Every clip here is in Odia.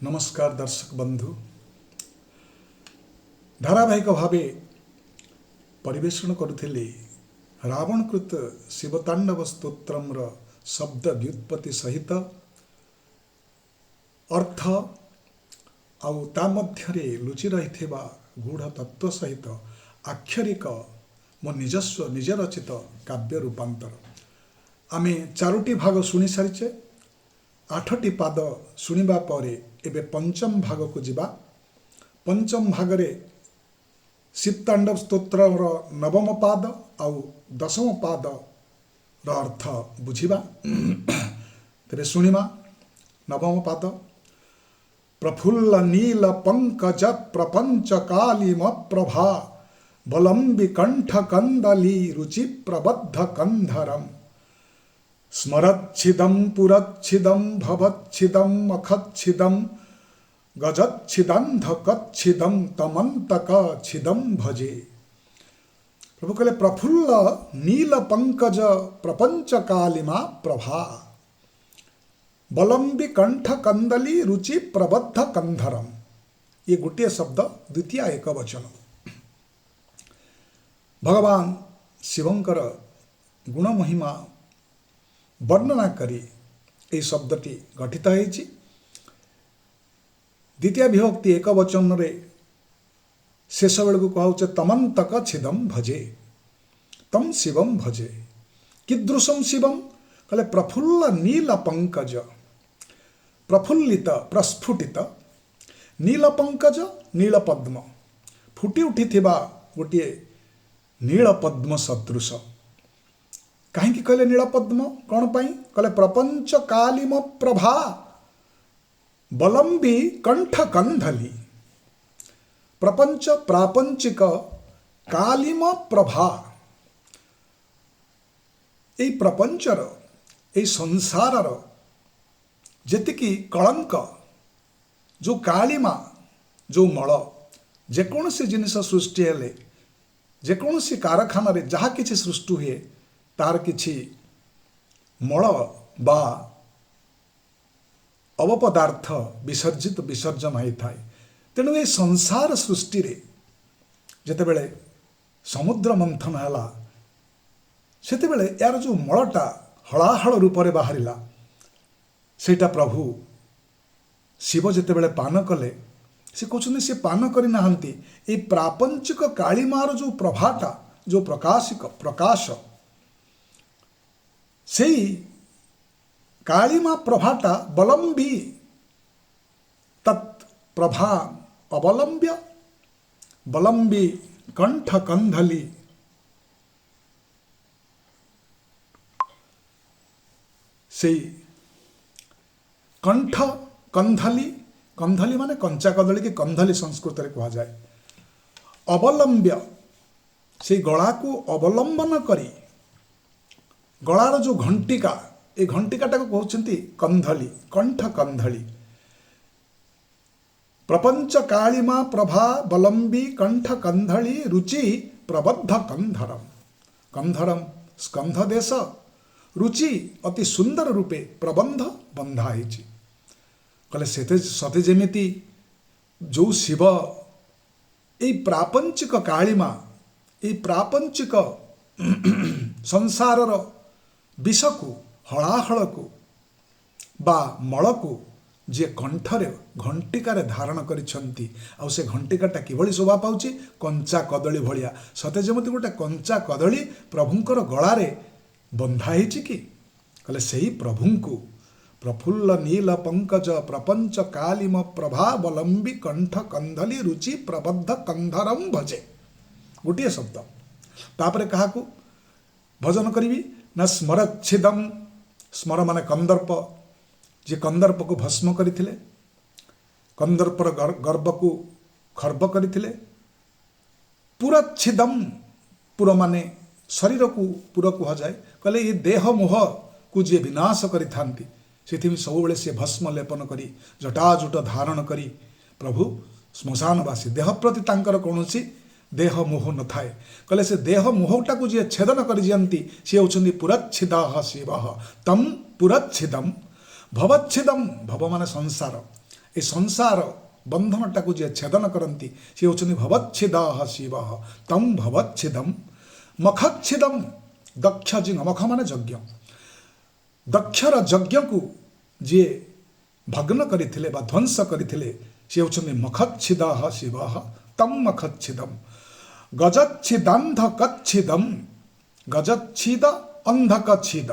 ନମସ୍କାର ଦର୍ଶକ ବନ୍ଧୁ। ଧାରାବାହିକ ଭାବେ ପରିବେଷଣ କରୁଥିଲି ରାବଣକୃତ ଶିବତାଣ୍ଡବ ସ୍ତୋତ୍ରମର ଶବ୍ଦ ବ୍ୟୁତ୍ପତ୍ତି ସହିତ ଅର୍ଥ ଆଉ ତା ମଧ୍ୟରେ ଲୁଚି ରହିଥିବା ଗୂଢ଼ ତତ୍ତ୍ୱ ସହିତ ଆକ୍ଷରିକ ମୋ ନିଜସ୍ୱ ନିଜ ରଚିତ କାବ୍ୟ ରୂପାନ୍ତର। ଆମେ ଚାରୋଟି ଭାଗ ଶୁଣି ସାରିଛେ। ଆଠଟି ପାଦ ଶୁଣିବା ପରେ ଏବେ ପଞ୍ଚମ ଭାଗକୁ ଯିବା। ପଞ୍ଚମ ଭାଗରେ ଶିବତାଣ୍ଡବ ସ୍ତୋତ୍ରର ନବମ ପାଦ ଆଉ ଦଶମ ପାଦର ଅର୍ଥ ବୁଝିବା। ତେବେ ଶୁଣିବା ନବମ ପାଦ। ପ୍ରଫୁଲ୍ଲ ନୀଳ ପଙ୍କଜ ପ୍ରପଞ୍ଚ କାଲିମ ପ୍ରଭା ବଲମ୍ବି କଣ୍ଠ କନ୍ଦଲି ରୁଚି ପ୍ରବଦ୍ଧ କନ୍ଧରମ୍ ସ୍ମରଚ୍ଛିଦಂ ପୁରଚ୍ଛିଦಂ ଭବଚ୍ଛିଦಂ ମଖଚ୍ଛିଦಂ ଗଜଚ୍ଛିଦାନ୍ଧକଚ୍ଛିଦಂ ତମନ୍ତକ ଛିଦಂ ଭଜେ। ପ୍ରଭୁ କହିଲେ, ପ୍ରଫୁଲ୍ଲ ନୀଳ ପଙ୍କଜ ପ୍ରପଞ୍ଚ କାଲିମା ପ୍ରଭା ବଲମ୍ବି କଣ୍ଠ କନ୍ଦଲି ରୁଚି ପ୍ରବଦ୍ଧ କନ୍ଧରମ୍। ଇଏ ଗୋଟିଏ ଶବ୍ଦ, ଦ୍ୱିତୀୟ ଏକ ବଚନ। ଭଗବାନ ଶିବଙ୍କର ଗୁଣ ମହିମା ବର୍ଣ୍ଣନା କରି ଏହି ଶବ୍ଦଟି ଗଠିତ ହେଇଛି। ଦ୍ୱିତୀୟ ବିଭକ୍ତି ଏକ ବଚନରେ ଶେଷ ବେଳକୁ କୁହାହେଉଛି ତମନ୍ତକ ଛିଦମ ଭଜେ, ତମ ଶିବମ ଭଜେ। କୀଦୃଶମ ଶିବମ? କହିଲେ ପ୍ରଫୁଲ୍ଲ ନୀଳ ପଙ୍କଜ, ପ୍ରଫୁଲ୍ଲିତ ପ୍ରସ୍ଫୁଟିତ, ନୀଳ ପଙ୍କଜ ନୀଳ ପଦ୍ମ, ଫୁଟି ଉଠିଥିବା ଗୋଟିଏ ନୀଳ ପଦ୍ମ ସଦୃଶ। କାହିଁକି କହିଲେ ନୀଳ ପଦ୍ମ? କ'ଣ ପାଇଁ କହିଲେ? ପ୍ରପଞ୍ଚ କାଲିମ ପ୍ରଭା ବଲମ୍ବି କଣ୍ଠ କନ୍ଧଲି। ପ୍ରପଞ୍ଚ ପ୍ରାପଞ୍ଚିକ କାଲିମ ପ୍ରଭା, ଏଇ ପ୍ରପଞ୍ଚର ଏଇ ସଂସାରର ଯେତିକି କଳଙ୍କ, ଯେଉଁ କାଳିମା, ଯେଉଁ ମଳ, ଯେକୌଣସି ଜିନିଷ ସୃଷ୍ଟି ହେଲେ, ଯେକୌଣସି କାରଖାନାରେ ଯାହା କିଛି ସୃଷ୍ଟି ହୁଏ, ତାର କିଛି ମଳ ବା ଅବପଦାର୍ଥ ବିସର୍ଜିତ ବିସର୍ଜନ ହୋଇଥାଏ। ତେଣୁ ଏ ସଂସାର ସୃଷ୍ଟିରେ ଯେତେବେଳେ ସମୁଦ୍ର ମନ୍ଥନ ହେଲା, ସେତେବେଳେ ଏହାର ଯେଉଁ ମଳଟା ହଳାହଳ ରୂପରେ ବାହାରିଲା, ସେଇଟା ପ୍ରଭୁ ଶିବ ଯେତେବେଳେ ପାନ କଲେ, ସେ କହୁଛନ୍ତି ସେ ପାନ କରିନାହାନ୍ତି, ଏଇ ପ୍ରାପଞ୍ଚିକ କାଳିମାର ଯେଉଁ ପ୍ରଭାଟା, ଯେଉଁ ପ୍ରକାଶିକ ପ୍ରକାଶ, ସେଇ କାଳିମା ପ୍ରଭାଟା ବଲମ୍ବି ତତ୍ ପ୍ରଭା ଅବଲମ୍ବ୍ୟ ବଲମ୍ବି କଣ୍ଠ କନ୍ଧଲି, ସେଇ କଣ୍ଠ କନ୍ଧଲି, କନ୍ଧଲି ମାନେ କଞ୍ଚା କଦଳୀ କି କନ୍ଧଲି ସଂସ୍କୃତରେ କୁହାଯାଏ, ଅବଲମ୍ବ୍ୟ ସେଇ ଗଳାକୁ ଅବଲମ୍ବନ କରି, ଗଳାର ଯେଉଁ ଘଣ୍ଟିକା, ଏ ଘଣ୍ଟିକାଟାକୁ କହୁଛନ୍ତି କନ୍ଧଲି, କଣ୍ଠ କନ୍ଧଲି। ପ୍ରପଞ୍ଚ କାଳିମା ପ୍ରଭା ବଲମ୍ବି କଣ୍ଠ କନ୍ଧଳି ରୁଚି ପ୍ରବଦ୍ଧ କନ୍ଧରମ। କନ୍ଧରମ ସ୍କନ୍ଧ ଦେଶ, ରୁଚି ଅତି ସୁନ୍ଦର ରୂପେ ପ୍ରବନ୍ଧ ବନ୍ଧା ହେଇଛି। କହିଲେ ସେତେ ସତେ ଯେମିତି ଯେଉଁ ଶିବ ଏଇ ପ୍ରାପଞ୍ଚିକ କାଳିମା, ଏଇ ପ୍ରାପଞ୍ଚିକ ସଂସାରର ବିଷକୁ, ହଳାହଳକୁ ବା ମଳକୁ ଯିଏ କଣ୍ଠରେ ଘଣ୍ଟିକାରେ ଧାରଣ କରିଛନ୍ତି, ଆଉ ସେ ଘଣ୍ଟିକାଟା କିଭଳି ଶୋଭା ପାଉଛି? କଞ୍ଚା କଦଳୀ ଭଳିଆ। ସତେ ଯେମିତି ଗୋଟେ କଞ୍ଚା କଦଳୀ ପ୍ରଭୁଙ୍କର ଗଳାରେ ବନ୍ଧା ହେଇଛି କି। କହିଲେ ସେଇ ପ୍ରଭୁଙ୍କୁ ପ୍ରଫୁଲ୍ଲ ନୀଳ ପଙ୍କଜ ପ୍ରପଞ୍ଚ କାଲିମ ପ୍ରଭାବଲମ୍ବୀ କଣ୍ଠ କନ୍ଧଲି ରୁଚି ପ୍ରବଦ୍ଧ କନ୍ଧରମ ଭଜେ। ଗୋଟିଏ ଶବ୍ଦ। ତାପରେ କାହାକୁ ଭଜନ କରିବି ନା ସ୍ମରଚ୍ଛିଦମ। ସ୍ମର ମାନେ କନ୍ଦର୍ପ, ଯିଏ କନ୍ଦର୍ପକୁ ଭସ୍ମ କରିଥିଲେ, କନ୍ଦର୍ପର ଗର୍ବକୁ ଖର୍ବ କରିଥିଲେ। ପୁରଚ୍ଛିଦମ, ପୁର ମାନେ ଶରୀରକୁ ପୁର କୁହାଯାଏ। କହିଲେ ଏ ଦେହ ମୋହକୁ ଯିଏ ବିନାଶ କରିଥାନ୍ତି, ସେଥିପାଇଁ ସବୁବେଳେ ସିଏ ଭସ୍ମ ଲେପନ କରି ଜଟାଜୁଟ ଧାରଣ କରି ପ୍ରଭୁ ଶ୍ମଶାନବାସୀ। ଦେହ ପ୍ରତି ତାଙ୍କର କୌଣସି ଦେହ ମୋହ ନଥାଏ। କହିଲେ ସେ ଦେହ ମୋହଟାକୁ ଯିଏ ଛେଦନ କରିଦିଅନ୍ତି, ସିଏ ହେଉଛନ୍ତି ପୁରଚ୍ଛିଦ ଶିବ। ତମ୍ ପୁରଚ୍ଛିଦମ ଭବଚ୍ଛିଦମ, ଭବ ମାନେ ସଂସାର, ଏ ସଂସାର ବନ୍ଧନଟାକୁ ଯିଏ ଛେଦନ କରନ୍ତି ସେ ହେଉଛନ୍ତି ଭବଚ୍ଛିଦ ଶିବ। ତମ୍ ଭବଚ୍ଛିଦମ୍ ମଖଚ୍ଛିଦମ୍ ଦକ୍ଷ ଜିଙ୍ଗ, ମଖ ମାନେ ଯଜ୍ଞ, ଦକ୍ଷର ଯଜ୍ଞକୁ ଯିଏ ଭଗ୍ନ କରିଥିଲେ ବା ଧ୍ୱଂସ କରିଥିଲେ ସେ ହେଉଛନ୍ତି ମଖଚ୍ଛିଦ ଶିବ। ତମ୍ ମଖଚ୍ଛିଦମ୍ ଗଜଚ୍ଛିଦାନ୍ଧକଚ୍ଛିଦମ୍, ଗଜଚ୍ଛିଦ ଅନ୍ଧକଚ୍ଛିଦ,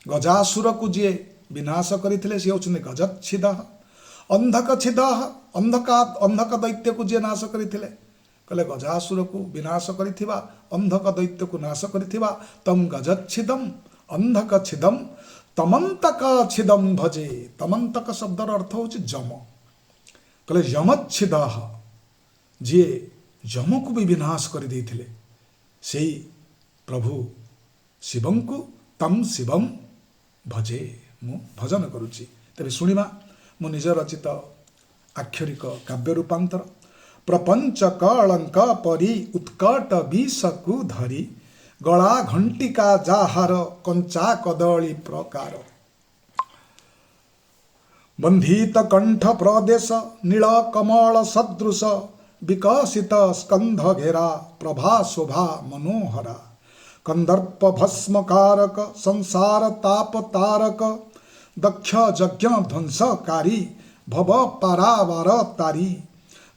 ଗଜାସୁରକୁ ଯିଏ ବିନାଶ କରିଥିଲେ ସେ ହେଉଛନ୍ତି ଗଜଚ୍ଛିଦ। ଅନ୍ଧକଚ୍ଛିଦ, ଅନ୍ଧକ ଦୈତ୍ୟକୁ ଯିଏ ନାଶ କରିଥିଲେ, କହିଲେ ଗଜାସୁରକୁ ବିନାଶ କରିଥିବା, ଅନ୍ଧକ ଦୈତ୍ୟକୁ ନାଶ କରିଥିବା, ତମ୍ ଗଜଚ୍ଛିଦମ୍ ଅନ୍ଧକଚ୍ଛିଦମ୍ ତମନ୍ତକ ଛିଦମ୍ ଭଜେ। ତମନ୍ତକ ଶବ୍ଦର ଅର୍ଥ ହେଉଛି ଯମ। କହିଲେ ଯମଚ୍ଛିଦ, ଯିଏ ଯମକୁ ବି ବିନାଶ କରିଦେଇଥିଲେ ସେଇ ପ୍ରଭୁ ଶିବଙ୍କୁ ତମ୍ ଶିବମ୍ ଭଜେ, ମୁଁ ଭଜନ କରୁଛି। ତେବେ ଶୁଣିବା ମୁଁ ନିଜ ରଚିତ ଆକ୍ଷରିକ କାବ୍ୟ ରୂପାନ୍ତର। ପ୍ରପଞ୍ଚ କଳଙ୍କ ପରି ଉତ୍କଟ ବିଷକୁ ଧରି, ଗଳା ଘଣ୍ଟିକା ଯାହାର କଞ୍ଚା କଦଳୀ ପ୍ରକାର, ବନ୍ଧିତ କଣ୍ଠ ପ୍ରଦେଶ ନୀଳ କମଳ ସଦୃଶ, ବିକଶିତ ସ୍କନ୍ଧ ଘେରା ପ୍ରଭା ଶୋଭା ମନୋହରା, କନ୍ଦର୍ପ ଭସ୍ମକାରକ ସଂସାର ତାପ ତାରକ, ଦକ୍ଷ ଯଜ୍ଞ ଧ୍ୱଂସକାରୀ ଭବ ପାରାବାର ତାରି,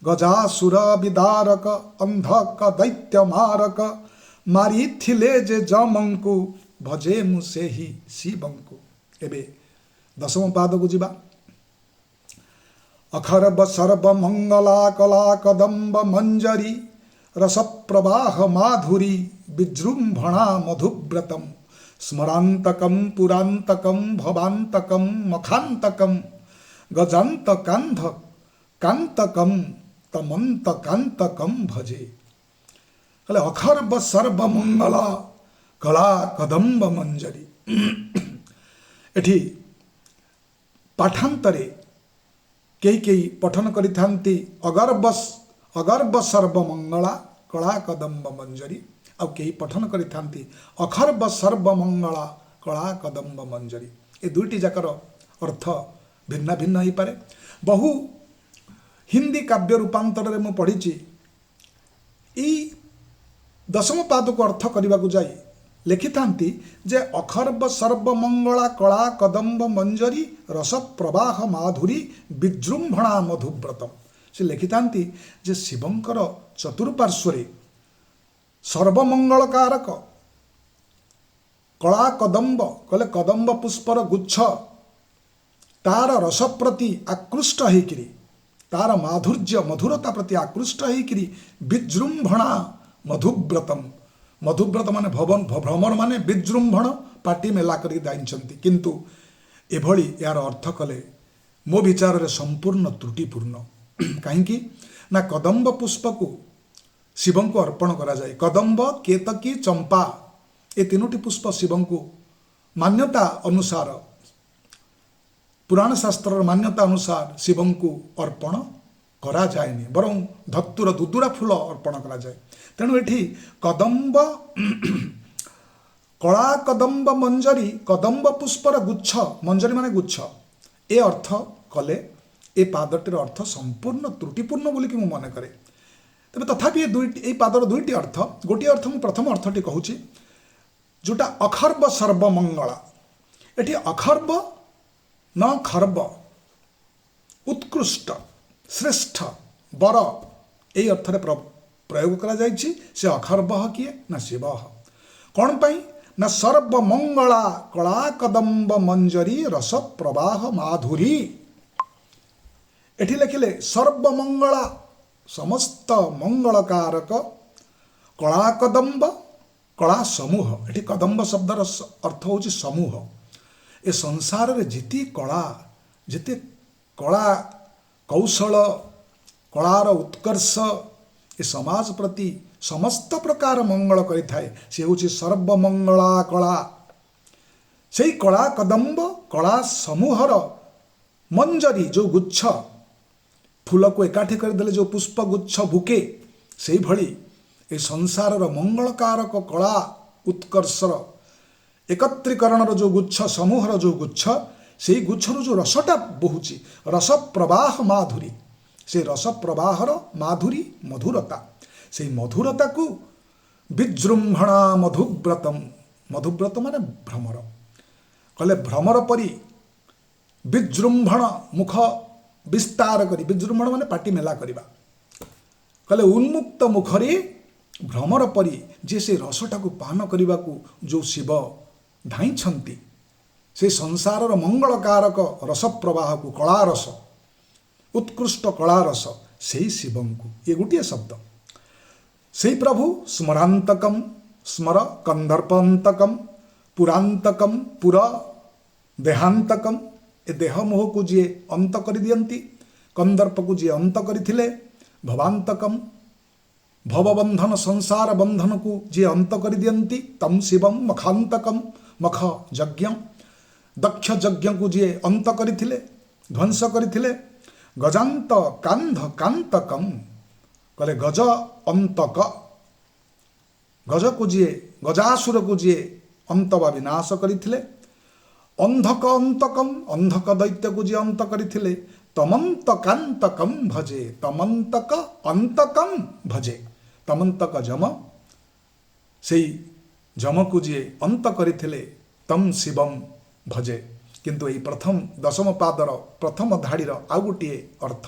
ଗଜାସୁର ବିଦାରକ ଅନ୍ଧକ ଦୈତ୍ୟ ମାରକ, ମାରିଥିଲେ ଯେ ଯମଙ୍କୁ ଭଜେ ମୁଁ ସେହି ଶିବଙ୍କୁ। ଏବେ ଦଶମ ପାଦକୁ ଯିବା। ଅଖର୍ବ ସର୍ବ ମଙ୍ଗଳା କଲା କଦମ୍ବ ମଞ୍ଜରୀ, ରସପ୍ରବାହ ମାଧୁରୀ ବିଜୃମ୍ଭଣା ମଧୁବ୍ରତମ୍, ସ୍ମରାନ୍ତକମ୍ ପୁରାନ୍ତକମ୍ ଭବାନ୍ତକମ୍ ମଖାନ୍ତକମ୍, ଗଜାନ୍ତ କାନ୍ଧ କାନ୍ତକମ୍ ତମନ୍ତ କାନ୍ତକମ୍ ଭଜେ। କହିଲେ ଅଖର୍ବ ସର୍ବ ମଙ୍ଗଳ କଳା କଦମ୍ବ ମଞ୍ଜରୀ। ଏଠି ପାଠାନ୍ତରେ କେହି କେହି ପଠନ କରିଥାନ୍ତି ଅଗର୍ବ ସର୍ବମଙ୍ଗଳା କଳା କଦମ୍ବ ମଞ୍ଜରୀ, ଆଉ କେହି ପଠନ କରିଥାନ୍ତି ଅଖର୍ବ ସର୍ବମଙ୍ଗଳା କଳା କଦମ୍ବ ମଞ୍ଜରୀ। ଏ ଦୁଇଟି ଯାକର ଅର୍ଥ ଭିନ୍ନ ଭିନ୍ନ ହେଇପାରେ। ବହୁ ହିନ୍ଦୀ କାବ୍ୟ ରୂପାନ୍ତରରେ ମୁଁ ପଢ଼ିଛି, ଏଇ ଦଶମ ପାଦକୁ ଅର୍ଥ କରିବାକୁ ଯାଇ ଲେଖିଥାନ୍ତି ଯେ ଅଖର୍ବ ସର୍ବମଙ୍ଗଳା କଳା କଦମ୍ବ ମଞ୍ଜରୀ ରସ ପ୍ରବାହ ମାଧୁରୀ ବିଜୃମ୍ଭଣା ମଧୁବ୍ରତମ୍। ସେ ଲେଖିଥାନ୍ତି ଯେ ଶିବଙ୍କର ଚତୁଃପାର୍ଶ୍ୱରେ ସର୍ବମଙ୍ଗଳକାରକ କଳା କଦମ୍ବ, କହିଲେ କଦମ୍ବ ପୁଷ୍ପର ଗୁଚ୍ଛ, ତାର ରସ ପ୍ରତି ଆକୃଷ୍ଟ ହେଇକିରି, ତାର ମାଧୁର୍ଯ୍ୟ ମଧୁରତା ପ୍ରତି ଆକୃଷ୍ଟ ହେଇକିରି ବିଜୃମ୍ଭଣା ମଧୁବ୍ରତମ୍। ମଧୁବ୍ରତ ମାନେ ଭ୍ରମର ମାନେ ବିଜୃମ୍ଭଣ, ପାଟି ମେଲା କରିକି ଦାଇଛନ୍ତି। କିନ୍ତୁ ଏଭଳି ଏହାର ଅର୍ଥ କଲେ ମୋ ବିଚାରରେ ସମ୍ପୂର୍ଣ୍ଣ ତ୍ରୁଟିପୂର୍ଣ୍ଣ। କାହିଁକି ନା କଦମ୍ବ ପୁଷ୍ପକୁ ଶିବଙ୍କୁ ଅର୍ପଣ କରାଯାଏ। କଦମ୍ବ, କେତକୀ, ଚମ୍ପା ଏ ତିନୋଟି ପୁଷ୍ପ ଶିବଙ୍କୁ ମାନ୍ୟତା ଅନୁସାର, ପୁରାଣ ଶାସ୍ତ୍ରର ମାନ୍ୟତା ଅନୁସାର ଶିବଙ୍କୁ ଅର୍ପଣ କରାଯାଏନି, ବରଂ ଧତୁର ଦୁଦୁରା ଫୁଲ ଅର୍ପଣ କରାଯାଏ। ତେଣୁ ଏଠି କଦମ୍ବ କଳା କଦମ୍ବ ମଞ୍ଜରୀ, କଦମ୍ବ ପୁଷ୍ପର ଗୁଚ୍ଛ, ମଞ୍ଜରୀ ମାନେ ଗୁଚ୍ଛ, ଏ ଅର୍ଥ କଲେ ଏ ପାଦଟିର ଅର୍ଥ ସମ୍ପୂର୍ଣ୍ଣ ତ୍ରୁଟିପୂର୍ଣ୍ଣ ବୋଲିକି ମୁଁ ମନେ କରେ। ତେବେ ତଥାପି ଏ ଦୁଇଟି, ଏଇ ପାଦର ଦୁଇଟି ଅର୍ଥ, ଗୋଟିଏ ଅର୍ଥ ମୁଁ ପ୍ରଥମ ଅର୍ଥଟି କହୁଛି, ଯେଉଁଟା ଅଖର୍ବ ସର୍ବମଙ୍ଗଳା। ଏଠି ଅଖର୍ବ ନ ଖର୍ବ, ଉତ୍କୃଷ୍ଟ ଶ୍ରେଷ୍ଠ ବର, ଏଇ ଅର୍ଥରେ ପ୍ରୟୋଗ କରାଯାଇଛି। ସେ ଅଖର୍ବ କିଏ ନା ଶିବ। କ'ଣ ପାଇଁ ନା ସର୍ବମଙ୍ଗଳା କଳା କଦମ୍ବ ମଞ୍ଜରୀ ରସ ପ୍ରବାହ ମାଧୁରୀ। ଏଠି ଲେଖିଲେ ସର୍ବମଙ୍ଗଳା, ସମସ୍ତ ମଙ୍ଗଳକାରକ, କଳା କଦମ୍ବ, କଳା ସମୂହ। ଏଠି କଦମ୍ବ ଶବ୍ଦର ଅର୍ଥ ହେଉଛି ସମୂହ। ଏ ସଂସାରରେ ଯେତେ କଳା, ଯେତେ କଳା କୌଶଳ, କଳାର ଉତ୍କର୍ଷ ଏ ସମାଜ ପ୍ରତି ସମସ୍ତ ପ୍ରକାର ମଙ୍ଗଳ କରିଥାଏ, ସେ ହେଉଛି ସର୍ବମଙ୍ଗଳା କଳା। ସେଇ କଳା କଦମ୍ବ, କଳା ସମୂହର ମଞ୍ଜରୀ, ଯେଉଁ ଗୁଚ୍ଛ, ଫୁଲକୁ ଏକାଠି କରିଦେଲେ ଯେଉଁ ପୁଷ୍ପ ଗୁଚ୍ଛ ବୁକେ, ସେଇଭଳି ଏ ସଂସାରର ମଙ୍ଗଳକାରକ କଳା ଉତ୍କର୍ଷର ଏକତ୍ରୀକରଣର ଯେଉଁ ଗୁଚ୍ଛ, ସମୂହର ଯେଉଁ ଗୁଚ୍ଛ, ସେଇ ଗୁଚ୍ଛରୁ ଯେଉଁ ରସଟା ବହୁଛି, ରସ ପ୍ରବାହ ମାଧୁରୀ, ସେ ରସ ପ୍ରବାହର ମାଧୁରୀ ମଧୁରତା, ସେଇ ମଧୁରତାକୁ ବିଜୃମ୍ଭଣା ମଧୁବ୍ରତମ। ମଧୁବ୍ରତ ମାନେ ଭ୍ରମର। କହିଲେ ଭ୍ରମର ପରି ବିଜୃମ୍ଭଣ, ମୁଖ ବିସ୍ତାର କରି, ବିଜୃମ୍ଭଣ ମାନେ ପାଟି ମେଲା କରିବା। କହିଲେ ଉନ୍ମୁକ୍ତ ମୁଖରେ ଭ୍ରମର ପରି ଯିଏ ସେ ରସଟାକୁ ପାନ କରିବାକୁ ଯେଉଁ ଶିବ ଧାଇଁଛନ୍ତି, ସେ ସଂସାରର ମଙ୍ଗଳକାରକ ରସପ୍ରବାହକୁ, କଳାରସ, ଉତ୍କୃଷ୍ଟ କଳାରସ, ସେଇ ଶିବଙ୍କୁ, ଇଏ ଗୋଟିଏ ଶବ୍ଦ। ସେଇ ପ୍ରଭୁ ସ୍ମରାନ୍ତକମ୍, ସ୍ମର କନ୍ଦର୍ପନ୍ତକମ୍, ପୁରାନ୍ତକମ୍, ପୁର ଦେହାନ୍ତକମ୍, ଏ ଦେହ ମୋହକୁ ଯିଏ ଅନ୍ତ କରିଦିଅନ୍ତି, କନ୍ଦର୍ପକୁ ଯିଏ ଅନ୍ତ କରିଥିଲେ, ଭବାନ୍ତକମ୍, ଭବବନ୍ଧନ ସଂସାର ବନ୍ଧନକୁ ଯିଏ ଅନ୍ତ କରିଦିଅନ୍ତି, ତମ୍ ଶିବମ୍ ମଖାନ୍ତକମ୍, ମଖ ଯଜ୍ଞ, ଦକ୍ଷ ଯଜ୍ଞକୁ ଯିଏ ଅନ୍ତ କରିଥିଲେ, ଧ୍ୱଂସ କରିଥିଲେ, ଗଜାନ୍ତ କାନ୍ଧ କାନ୍ତକମ୍, କହିଲେ ଗଜ ଅନ୍ତକ, ଗଜକୁ ଯିଏ, ଗଜାସୁରକୁ ଯିଏ ଅନ୍ତ ବା ବିନାଶ କରିଥିଲେ, ଅନ୍ଧକ ଅନ୍ତକମ୍, ଅନ୍ଧକ ଦୈତ୍ୟକୁ ଯିଏ ଅନ୍ତ କରିଥିଲେ, ତମନ୍ତକାନ୍ତକମ୍ ଭଜେ, ତମନ୍ତକ ଅନ୍ତକମ୍ ଭଜେ, ତମନ୍ତକ ଯମ, ସେଇ ଯମକୁ ଯିଏ ଅନ୍ତ କରିଥିଲେ, ତମ୍ ଶିବମ୍ ଭଜେ। କିନ୍ତୁ ଏଇ ପ୍ରଥମ ଦଶମ ପାଦର ପ୍ରଥମ ଧାଡ଼ିର ଆଉ ଗୋଟିଏ ଅର୍ଥ,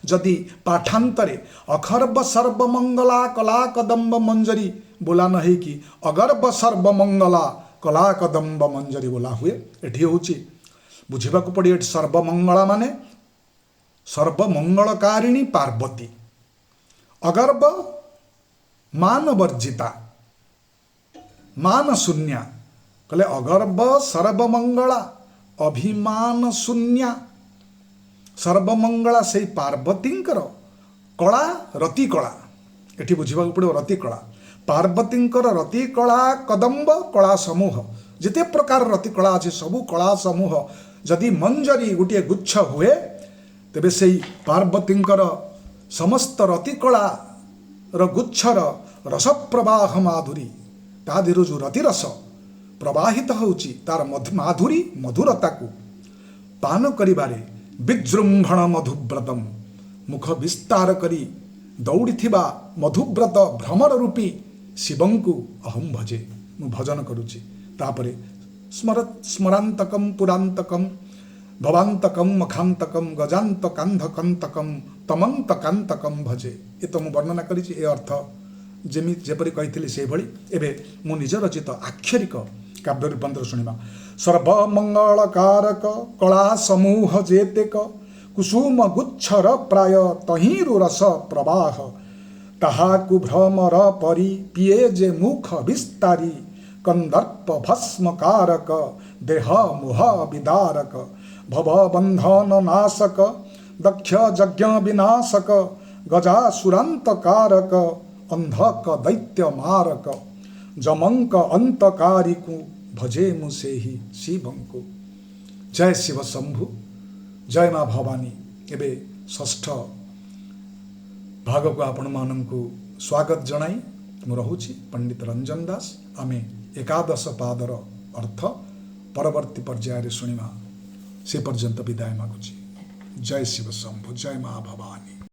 ଯଦି ପାଠାନ୍ତରେ ଅଖର୍ବ ସର୍ବମଙ୍ଗଳା କଲା କଦମ୍ବ ମଞ୍ଜରୀ ବୋଲା ନ ହେଇକି ଅଗର୍ବ ସର୍ବମଙ୍ଗଳା କଲା କଦମ୍ବ ମଞ୍ଜରୀ ବୋଲା ହୁଏ, ଏଠି ହେଉଛି ବୁଝିବାକୁ ପଡ଼ିବ। ଏଠି ସର୍ବମଙ୍ଗଳା ମାନେ ସର୍ବମଙ୍ଗଳକାରିଣୀ ପାର୍ବତୀ, ଅଗର୍ବ ମାନବର୍ଜିତା, ମାନ ଶୂନ୍ୟା। କହିଲେ ଅଗର୍ବ ସର୍ବମଙ୍ଗଳା ଅଭିମାନ ଶୂନ୍ୟା ସର୍ବମଙ୍ଗଳା ସେଇ ପାର୍ବତୀଙ୍କର କଳା ରତିକଳା। ଏଠି ବୁଝିବାକୁ ପଡ଼ିବ ରତିକଳା, ପାର୍ବତୀଙ୍କର ରତିକଳା କଦମ୍ବ କଳା ସମୂହ, ଯେତେ ପ୍ରକାର ରତିକଳା ଅଛି ସବୁ କଳା ସମୂହ ଯଦି ମଞ୍ଜରୀ ଗୋଟିଏ ଗୁଚ୍ଛ ହୁଏ, ତେବେ ସେଇ ପାର୍ବତୀଙ୍କର ସମସ୍ତ ରତିକଳାର ଗୁଚ୍ଛର ରସପ୍ରବାହ ମାଧୁରୀ, ତା ଦେହରୁ ଯେଉଁ ରତିରସ ପ୍ରବାହିତ ହେଉଛି ତାର ମାଧୁରୀ ମଧୁରତାକୁ ପାନ କରିବାରେ ବିଜୃମ୍ଭଣ ମଧୁବ୍ରତମ, ମୁଖ ବିସ୍ତାର କରି ଦୌଡ଼ିଥିବା ମଧୁବ୍ରତ ଭ୍ରମର ରୂପୀ ଶିବଙ୍କୁ ଅହಂ ଭଜେ, ମୁଁ ଭଜନ କରୁଛି। ତାପରେ ସ୍ମରାନ୍ତକମ୍ ପୁରାନ୍ତକମ୍ ଭବାନ୍ତକମ୍ ମଖାନ୍ତକମ୍ ଗଜାନ୍ତ କାନ୍ଧକନ୍ତକମ୍ ତମନ୍ତକାନ୍ତକମ୍ ଭଜେ। ଏ ତ ମୁଁ ବର୍ଣ୍ଣନା କରିଛି, ଏ ଅର୍ଥ ଯେମିତି ଯେପରି କହିଥିଲି ସେଇଭଳି। ଏବେ ମୁଁ ନିଜ ରଚିତ ଆକ୍ଷରିକ କାବ୍ୟ ରୂପାନ୍ତର ଶୁଣିବା। ସର୍ବମଙ୍ଗଳକାରକ କଳା ସମୂହ ଯେତେକ, କୁସୁମ ଗୁଚ୍ଛର ପ୍ରାୟ ତହିଁରୁ ରସ ପ୍ରବାହ, ତାହାକୁ ଭ୍ରମର ପରି ପିଏ ଯେ ମୁଖ ବିସ୍ତାରୀ, କନ୍ଦର୍ପ ଭସ୍ମକାରକ ଦେହ ମୁହ ବିଦାରକ, ଭବବନ୍ଧନ ନାଶକ ଦକ୍ଷ ଯଜ୍ଞ ବିନାଶକ, ଗଜାସୁରାନ୍ତକାରକ ଅନ୍ଧକ ଦୈତ୍ୟ ମାରକ, ଯମଙ୍କ ଅନ୍ତକାରୀକୁ ଭଜେ ମୁଁ ସେହି ଶିବଙ୍କୁ। ଜୟ ଶିବ ଶମ୍ଭୁ, ଜୟ ମା ଭବାନୀ। ଏବେ ଷଷ୍ଠ ଭାଗକୁ ଆପଣମାନଙ୍କୁ ସ୍ୱାଗତ ଜଣାଇ ମୁଁ ରହୁଛି ପଣ୍ଡିତ ରଞ୍ଜନ ଦାସ। ଆମେ ଏକାଦଶ ପାଦର ଅର୍ଥ ପରବର୍ତ୍ତୀ ପର୍ଯ୍ୟାୟରେ ଶୁଣିବା। ସେ ପର୍ଯ୍ୟନ୍ତ ବିଦାୟ ମାଗୁଛି। ଜୟ ଶିବ ଶମ୍ଭୁ, ଜୟ ମା ଭବାନୀ।